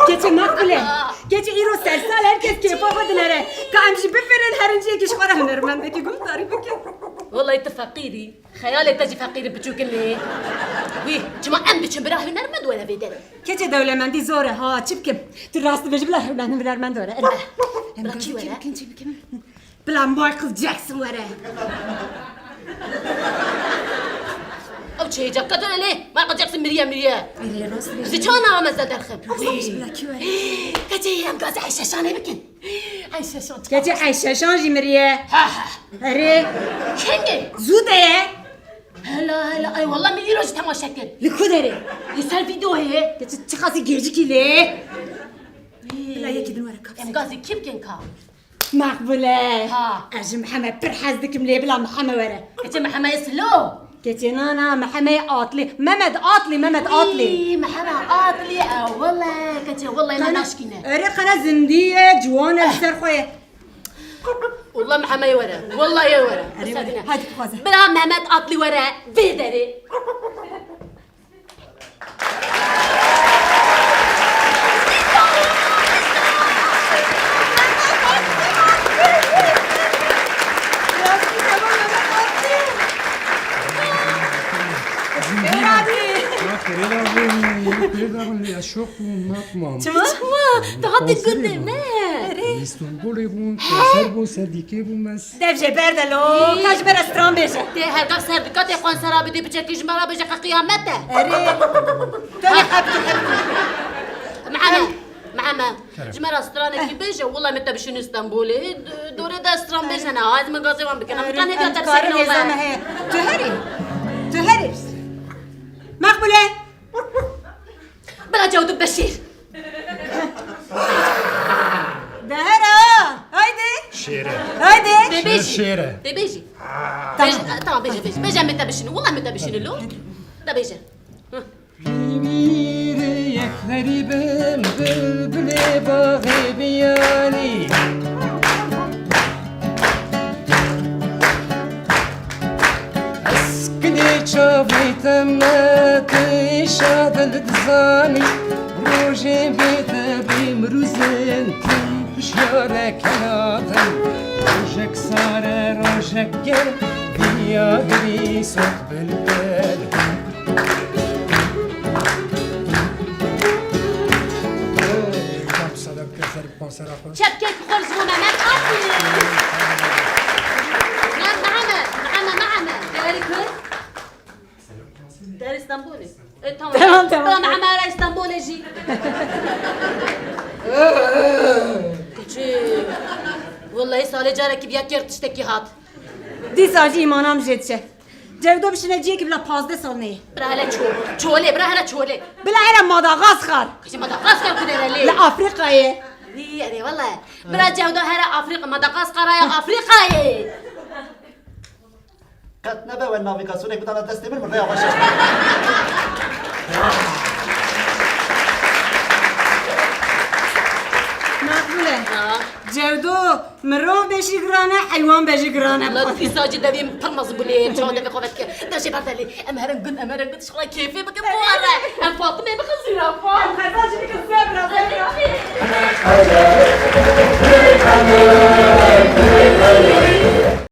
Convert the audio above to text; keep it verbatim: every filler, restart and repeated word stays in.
Keçê Makbule. Keçê îro sersal her kes kêfa xwe dinere. Ka em jî bifirin her inciyekî ji xwe re hunermendekî guhdarî bikin. Wellahî tu feqîrî. Xeyalê te jî feqîrî biçûkin lê. Wî, çima em diçin bira hunermend were vê derê? Keçê dewlemendî zor e ha, çi bikim? Tu rast dibêjî bila hunermend were. Em Bila kî were? Çi bikim, çi bikim? Bila Michael Jackson were. Ew çi hêca? Ka tu ne lê? Michael Jackson miriye, miriye. Erê, rast dibêjî. Ji çawa nava me zer derxin? Rast dibêjî bila kî were? Keçê em gazê Eyşeşanê bikin. Eyşeşan. Keçê Eyşeşan jî miriye. Ha, ha. Erê. Kengê? Zû de ye. Hela, hela. Ay, wallah min îro jî temaşe kir. Li ku derê? Li ser vîdeoyê. Keçê çiqasî gêjikî lê. Bila yekî din were kapsê. Em gazê kî bikin ka? Makbule. Ha. Ez ji Mihemed pir hez dikim lê bila Mihemed were. Keçê Mihemed Silo. Keçê na na, Mihemed Atlî. Memed Atlî, Memed Atlî. Wî, Mihemed Atlî, e, wele, keçê, wele, me naşkîne. Erê, qere zindî ye, ciwan e, li ser xwe ye. Wele Mihemed were, wele ye were. Erê, were. Hadi, bixwaze. Bila Mehmet Atlî were, vê derê. Ya, Fêradî. Ya, Fêradî, Fêradî, ya, şok bûm, matmam. Çima? Çima? Daha Konserê dikkat bûm. Ne? Li Stenbolê bûm, konser bû, serdîkê bûm ez. Dev jê berde lo, ka ji me re stran bêje. Tê her gaf serdika tê konsera bidê biçekî ji me re bêje ka qiyamet e. Erê. Tene hep tu hep. Meheme, Meheme. Kerem. Ji me re stranekî bêje, wela me te bişînin Stenbolê. D-, dorê de stran bêje ne, ez min gazê wan bikin. Em Erê, kan hêviya em te dikarin bişînin hêza me. Me heye. Tu herî. Tu herî. Makbule. Bila Cewdû Beşîr. De here ha. Haydi. Şêre. Haydi. Tê bêjî. Şêr, şêre. Tê bêjî. Tamam. Bêj-, tamam, bêje, bêje. Bêje, me te bişînin. Wela me te bişînin lo. De bêje. Hı. Bîrê yek xerîbim bilbilê baxê biyanî. Eskinê çavê te me tu şadil dizanî. Rojê bê te bê mirûzin tu hişyare kenatin. Rojek sare, rojek germ, dinya girî sot bilbil. Çepkek xwe ji bo Mehmet Atlî. Mehmet, Mehmet, Mehmet. Derê ku? Derê Stenbolê. E, tamam. Tamam, tamam. Tamam, Mehmet Stenbolê jî. Keçê. Wellahî salê carekî viya kêr tiştekî hat. Dîsa jî îmana min jê diçe. Cevdo bişine ciyekî bila pazdeh sal neyê. Bira hele ço-, çolê, bira hele çolê. Bila here Madagaskar. Kişî Madagaskar ku dere lê? Li Afrîkayê. Wî, erê wele. Bira Cevdo here Afrîka, Madagaskar ya Afrîkayê. Qet nebe we navîgasyonek bidana destê min, min rêya xwe şaş. Makbule. Ha. Cevdo. Mirov be jî giran e, heywan be jî giran e. La dîsa jî devê min pir mezin bû lê çawa devê xwe vedikir. De jê berde lê. Em herin gund, em herin gund, ji xwe kêfê bikin, biwere. Em Fatimê bikin zîrafa. Em Xezal jî bikin zebra, zebra.